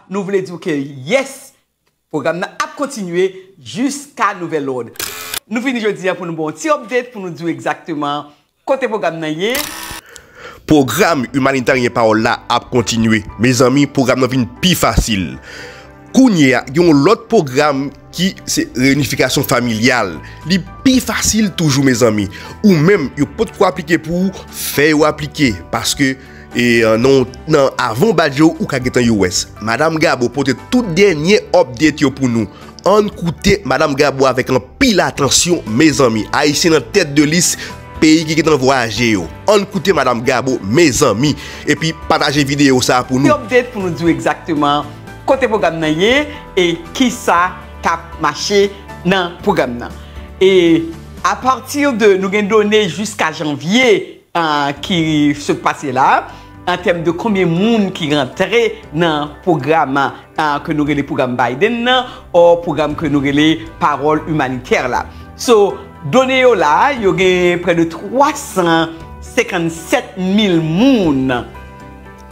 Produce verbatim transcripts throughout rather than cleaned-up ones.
Nou vle di w ke yes, pwogram nan ap kontinye jiska nouvèl òd. Nou vini jodi a pou nou ba w yon ti update, pou nou di w egzakteman kote pwogram nan ye. Pwogram imanitaryen Pawòl la ap kontinye. Mezanmi, pwogram nan vin pi fasil. Kounye a, gen yon lòt pwogram ki se reyinifikasyon familyal. Li pi fasil toujou, mezanmi. Ou menm, yo potko aplike pou ou, fè yo aplike. Paske, e, nan, nan avan w bat je w, ou ka gentan U S. Madanm Gabo pote tout dènye update yo pou nou. Ann koute Madanm Gabo avèk anpil atansyon, mezanmi. Ayisyen nan tèt de lis peyi ki gentan vwayaje yo. Ann koute Madanm Gabo, mezanmi. Epi pataje videyo sa a pou nou. Update pou nou di w egzakteman kote pwogram nan ye e kisa k ap mache nan pwogram nan. E apati de nou gen done jiska janvye, ah, ki sot pase la, an tèm de konbyen moun ki rantre nan pwogram, ah, ke nou rele pwogram Biden nan, o pwogram ke nou rele Pawòl Imanitè la. So, done yo la, yo gen prè de twa san senkannsèt mil moun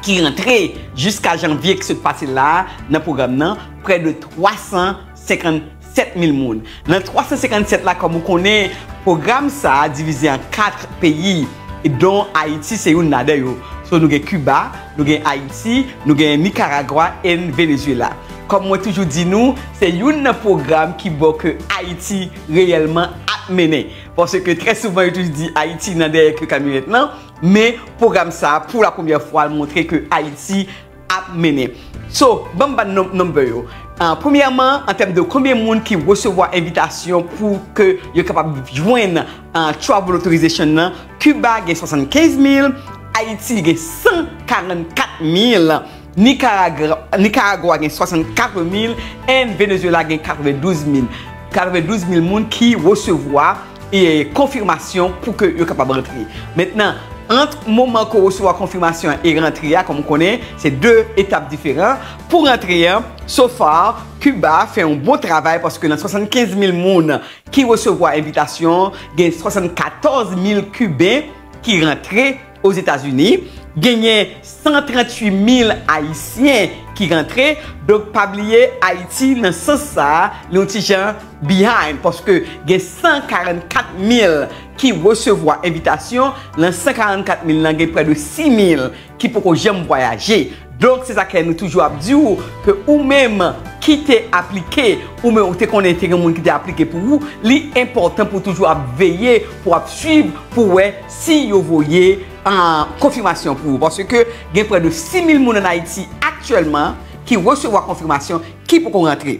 ki rantre jiska janvye ki sot pase la nan pwogram nan, prè de twa san senkannsèt mil moun. Nan twa san senkannsèt la, kòm ou konnen, pwogram sa a divize an kat peyi, e don Ayiti se youn ladan yo. So, nou gen Kiba, nou gen Ayiti, nou gen Nikaragwa e Venezuela. Kòm mwen toujou di nou, se youn nan pwogram ki bò ke Ayiti reyèlman ap mennen. Paske trè souvan, yo toujou di Ayiti nan dèyè ke kamyonèt lan, men pwogram sa a, pou la premyè fwa, l montre ke Ayiti ap mennen. So, ban m ba n nonm, number yo. Ah, premyèman, an tèm de konbyen moun ki resevwa envitasyon pou ke yo kapab jwenn, ah, travel authorization nan, Kiba gen swasannkenz mil, Ayiti gen san karannkat mil, Nikaragwa, Nikaragwa gen swasannkat mil, and Venezuela gen katrevendouz mil. Katrevendouz mil moun ki resevwa e konfimasyon pou ke yo kapab rantre. Mentnan, ant moman ke w resevwa konfimasyon an e rantre a, kòm ou konnen, se de etap diferan. Pou rantre an, so far, Kiba fè yon bon travay paske nan swasannkenz mil moun ki resevwa envitasyon, gen swasannkatòz mil Kiben ki rantre Ozetazini, genyen san tranntuit mil Ayisyen ki rantre. Donk, pa bliye, Ayiti, nan sans sa a, li yon ti jan behind, paske gen san karannkat mil ki resevwa envitasyon, nan san karannkat mil lan, gen prè de sis mil ki poko janm vwayaje. Donk, se sa ke nou toujou ap di w, ke ou menm ki te aplike, ou menm ou te konnen te gen moun ki te aplike pou ou, li enpòtan pou w toujou ap veye, pou w ap swiv, pou w wè si yo voye, ah, konfimasyon pou ou. Paske gen prè de sis mil moun ann Ayiti aktyèlman ki resevwa konfimasyon ki poko rantre.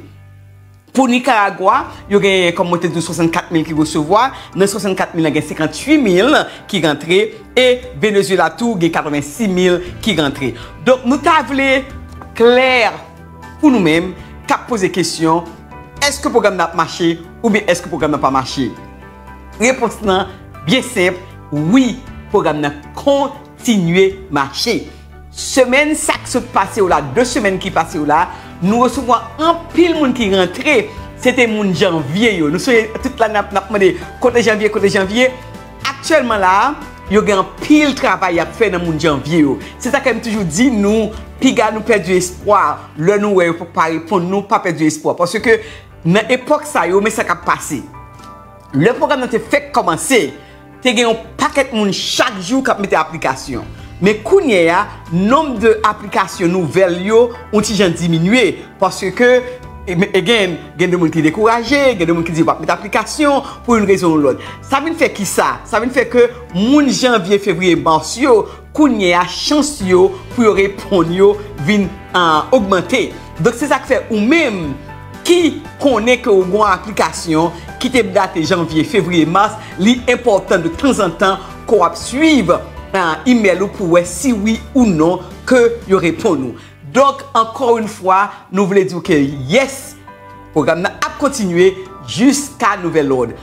Pou Nikaragwa, yo gen, kòm mwen te di w, swasannkat mil ki resevwa. Nan swasannkat mil lan, gen senkantuit mil ki rantre. E Venezuela tou, gen katrevensis mil ki rantre. Donk, nou ta vle klè pou nou menm k ap poze kesyon, èske pwogram nan ap mache oubyen èske pwogram nan pa mache? Repons lan byen senp, wi, pwogram nan kontinye mache. Semèn sa k sot pase yo la, de semèn ki pase yo la, nou resevwa anpil moun ki rantre. Se te moun janvye yo. Nou sonje tout lane n ap, n ap mande, kote janvye, kote janvye? Aktyèlman la, yo gen anpil travay y ap fè nan moun janvye yo. Se sa ke m toujou di nou, piga nou pèdi espwa lè nou wè yo pa reponn nou, pa pèdi espwa. Paske nan epòk sa yo, men sa k ap pase. Lè pwogram nan te fèk kòmanse, te gen yon pakèt moun chak jou k ap mete aplikasyon. Men kounye a, nonb de aplikasyon nouvèl yo yon ti jan diminye, paske, e, again, gen de moun ki dekouraje, gen de moun ki di yo p ap mete aplikasyon pou yon rezon ou lòt. Sa vin fè kisa? Sa vin fè ke moun janvye, fevriye, mas yo, kounye a, chans yo pou yo reponn yo vin, ah, ogmante. Donk, se sa k fè ou menm ki konnen ke w gen yon aplikasyon ki te date janvye, fevriye, mas, li enpòtan de tanzantan ke w ap swiv, ah, imèl ou pou wè si wi ou non ke yo reponn ou. Donk, ankò yon fwa, nou vle di w ke yes, pwogram nan ap kontinye jiska nouvèl òd.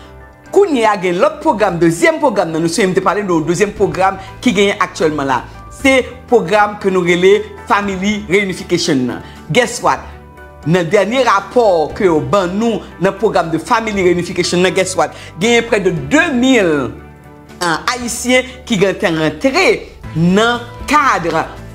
Kounye a, gen lòt pwogram, dezyèm pwogram nan, nou sonje m te pale de dezyèm pwogram ki genyen aktyèlman la. Se pwogram ke nou rele Family Reunification nan. Guess what? Nan dènye rapò ke yo ban nou nan pwogram de Family Reunification nan, guess what? Genyen prè de de mil, ah, Ayisyen ki gentan rantre nan kad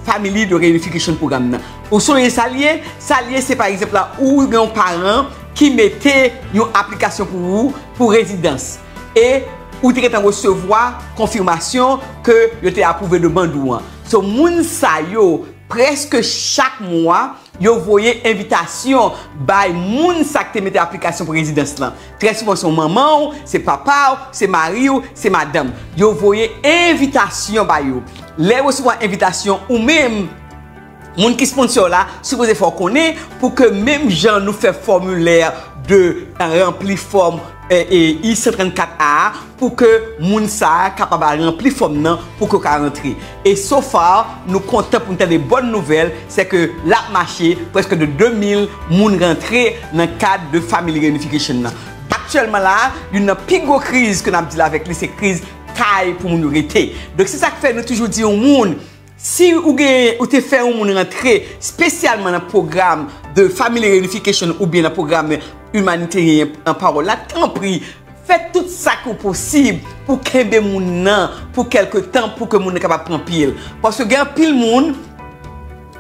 Family de Reunification pwogram nan. Ou sonje sa l ye? Sa l ye, se pa egzanp la, ou gen yon paran ki mete yon aplikasyon pou ou pou rezidans. E ou te gentan resevwa konfimasyon ke yo te apwouve demann ou an. So, moun sa yo, prèske chak mwa, yo voye envitasyon bay moun sa k te mete aplikasyon pou rezidans lan. Trè souvan, se yon manman w, se papa w, se mari w, se madanm. Yo voye envitasyon ba yo. Lè yo resevwa envitasyon, ou menm, moun ki sponsor la sipoze fè w konnen pou ke menm jan nou fè fòmilè de ranpli fòm e, e, I san trannkat A a, pou ke moun sa a kapab al ranpli fòm nan pou ke w ka rantre. E so far, nou kontan pou n tande bòn nouvèl, se ke l ap mache, prèske de de mil moun rantre nan kad de Family Reunification nan. Aktyèlman la, youn nan pi gwo kriz ke n ap deal avèk li, se kriz kay pou moun yo rete. Donk, se sa k fè nou toujou di yon moun, si ou gen, ou te fè yon moun rantre espesyalman nan pwogram de Family Reunification oubyen nan pwogram imaniteryen an pawòl la, tanpri, fè tout sa ki posib pou kenbe moun nan pou kèlke tan, pou ke moun nan kapab pran pye l. Paske gen anpil moun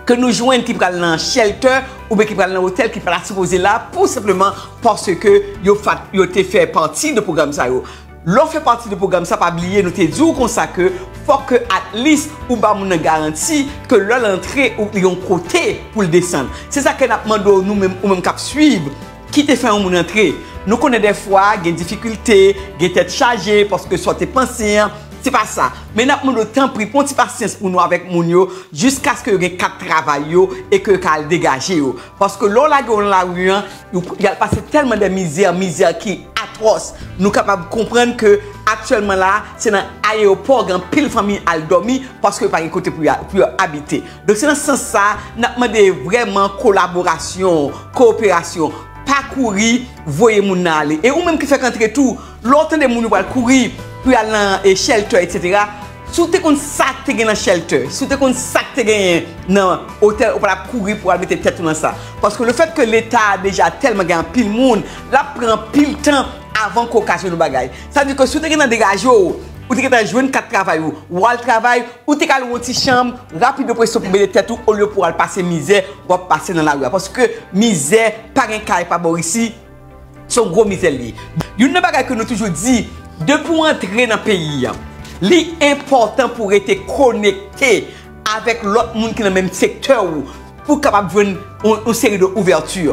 ke nou jwenn ki pral nan shelter oubyen ki pral nan otèl ki pa ta sipoze la, pou senpleman paske yo, yo te fè pati de pwogram sa yo. Lè w fè pati de pwogram sa, pa bliye, nou te di w konsa ke fòk ke at least ou ba moun nan garanti ke lè l antre, ou gen yon kote pou l desann. Se sa ke n ap mande w, nou menm, ou menm k ap swiv, ki te fè yon moun antre. Nou konnen dèfwa gen difikilte, gen tèt chaje, paske sa w te panse an, se pa sa. Men n ap mande w, tanpri, pran ti pasyans pou nou avèk moun yo, jiskaske yo gen kat travay yo e ke yo ka al degaje yo. Paske lè w lage yo nan lari an, y al pase tèlman de mizè, mizè ki atwòs. Nou kapab konprann ke aktyèlman la, se nan ayewopò gen anpil fanmi al dòmi paske yo pa gen kote pou y a, pou yo abite. Donk, se nan sans sa, n ap mande vrèman kolaborasyon, kowoperasyon. Pa kouri voye moun nan ale. E ou menm ki fèk antre tou, lè w tande moun yo pral kouri pou y al nan, e, shelter, etsetera, si w te konn sa k te gen nan shelter, si w te konn sa k te genyen nan otèl, ou pa t ap kouri pou w al mete tèt ou nan sa. Paske lefètke Leta a deja tèlman gen anpil moun, l ap pran anpil tan avan ke w ka jwenn yon bagay. Sa vle di ke si w te gentan degaje w, ou te gentan jwenn kat travay ou, w al travay, ou te ka lwe yon ti chanm, rapido presto pou bene tèt ou, olye pou w al pase mizè w ap pase nan lari a. Paske mizè, pa gen kay pa bò isi, se yon gwo mizè l ye. Youn nan bagay ke nou toujou di, depi w antre nan peyi a, li enpòtan pou w rete konekte avèk lòt moun ki nan menm sektè ou, pou w kapab jwenn yon, yon seri de ouvèti.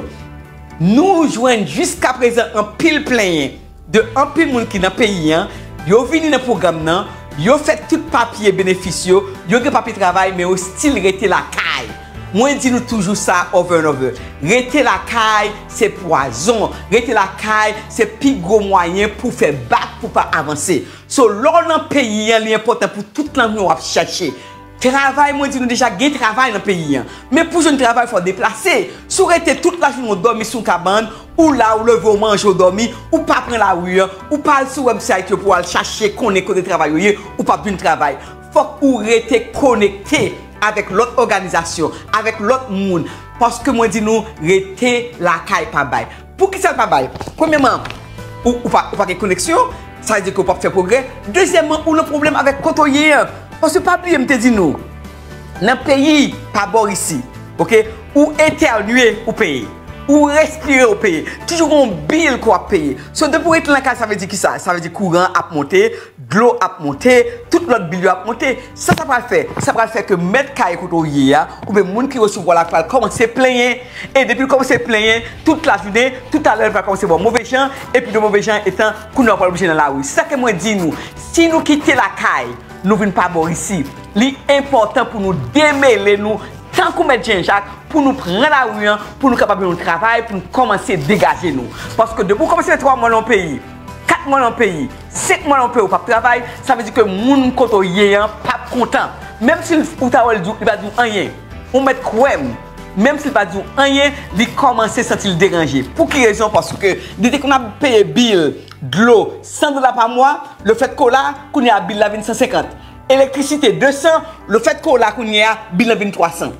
Nou jwenn jiska prezan anpil plenyen de anpil moun ki nan peyi an, yo vini nan pwogram nan, yo fè tout papye benefis yo, yo gen papye travay, men yo still rete lakay. Mwen di nou toujou sa over and over. Rete lakay, se pwazon. Rete lakay, se pi gwo mwayen pou fè bak, pou pa avanse. So, lè w nan peyi an, li enpòtan pou tout lajounen w ap chèche travay. Mwen di nou deja, gen travay nan peyi an. Men pou jwenn travay, fò w deplase. Si w rete tout lajounen w dòmi sou yon kabann, ou la, ou leve, w manje, w dòmi, ou pa pran lari an, ou pa al sou website yo pou w al chache konnen kote travay yo ye, ou p ap jwenn travay. Fòk ou rete konekte avèk lòt òganizasyon, avèk lòt moun. Paske mwen di nou, rete lakay pa bay. Poukisa l pa bay? Premyèman, ou, ou pa, ou pa gen koneksyon, sa vle di ke w p ap fè pwogrè. Dezyèmman, ou nan pwoblèm avèk kote w ye an. Paske pa bliye, m te di nou, nan peyi pa bò isi, oke? Ou etènye, ou peye. Ou respire, ou peye. Toujou gen yon bil ke w ap peye. So, depi w rete nan kay, sa vle di kisa? Sa vle di kouran ap monte, dlo ap monte, tout lòt bil yo ap monte. Sa sa pral fè? Sa pral fè ke mèt kay kote w ye a, oubyen moun ki resevwa la pral kòmanse plenyen. E depi l kòmanse plenyen, tout lajounen, toutalè l pral kòmanse ba w move jan, epi de move jan etan, kounye a w pral oblije nan lari. Se sa ke mwen di nou, si nou kite lakay, nou vin pa bò isi, li enpòtan pou nou demele nou tankou mèt Jen Jak, pou nou pran lari an, pou nou kapab jwenn yon travay, pou nou kòmanse degaje nou. Paske depi w kòmanse fè twa mwa nan yon peyi, kat mwa nan yon peyi, senk mwa nan yon peyi, ou p ap travay, sa vle di ke moun kote w ye an p ap kontan. Menm si ou ta wè l di w, li pa di w anyen. Ou mèt kwè m, menm si l pa di w anyen, li kòmanse santi l deranje. Pou ki rezon? Paske li te konn ap peye bil dlo san dola pa mwa, lefètke w la, kounye a bil la vin san senkant. Elektrisite de san, lefètke w la, kounye a bil la vin twa san.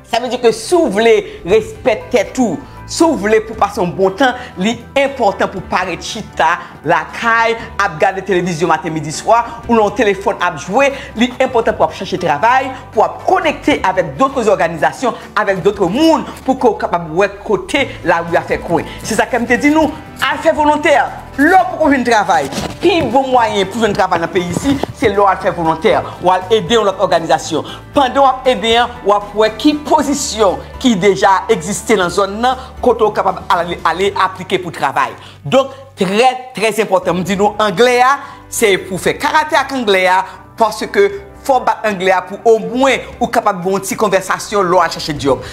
Sa vle di ke si w vle respè tèt ou, Si w vle pou pase yon bon tan, li enpòtan pou pa ret chita lakay, ap gade televizyon maten, midi, swa, ou nan yon telefòn ap jwe. Li enpòtan pou ap chache travay, pou ap konekte avèk dòt òganizasyon, avèk dòt moun, pou ke w kapab wè kote lari a fè kwen. Se sa ke m te di nou, al fè volontè. Lè w poko jwenn travay, pi bon mwayen pou jwenn travay nan peyi isi, se lè w al fè volontè, w al ede yon lòt òganizasyon. Pandan w ap ede an, w ap wè ki pozisyon ki deja egziste nan zòn nan, kote w kapab ale, ale aplike pou travay. Donk, trè, trè enpòtan. M di nou, anglè a, se pou fè karate ak anglè a, paske fò w bat anglè a pou omwen ou kapab gen yon ti konvèsasyon lè w al chache djòb.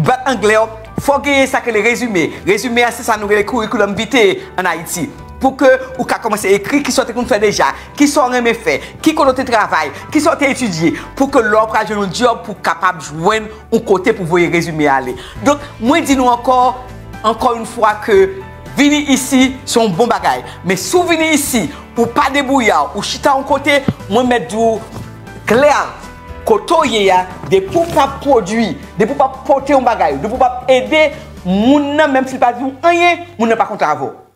Bat anglè w, fò w genyen sa k rele rezime. Rezime a, se sa nou rele curriculum vitae ann Ayiti. Pou ke ou ka kòmanse ekri kisa w te konn fè deja, kisa w renmen fè, ki kote w te travay, kisa w te etidye, pou ke lè w pral jwenn yon djòb, pou w kapab jwenn yon kote pou voye rezime a ale. Donk, mwen di nou ankò, ankò yon fwa ke vini isi, se yon bon bagay. Men si w vini isi, ou pa debouya, ou chita yon kote, mwen mèt di w klè, kote w ye a, depi w p ap pwodui, depi w p ap pote yon bagay, depi w p ap ede moun nan, menm si l pa di w anyen, moun nan pa kontan avè w.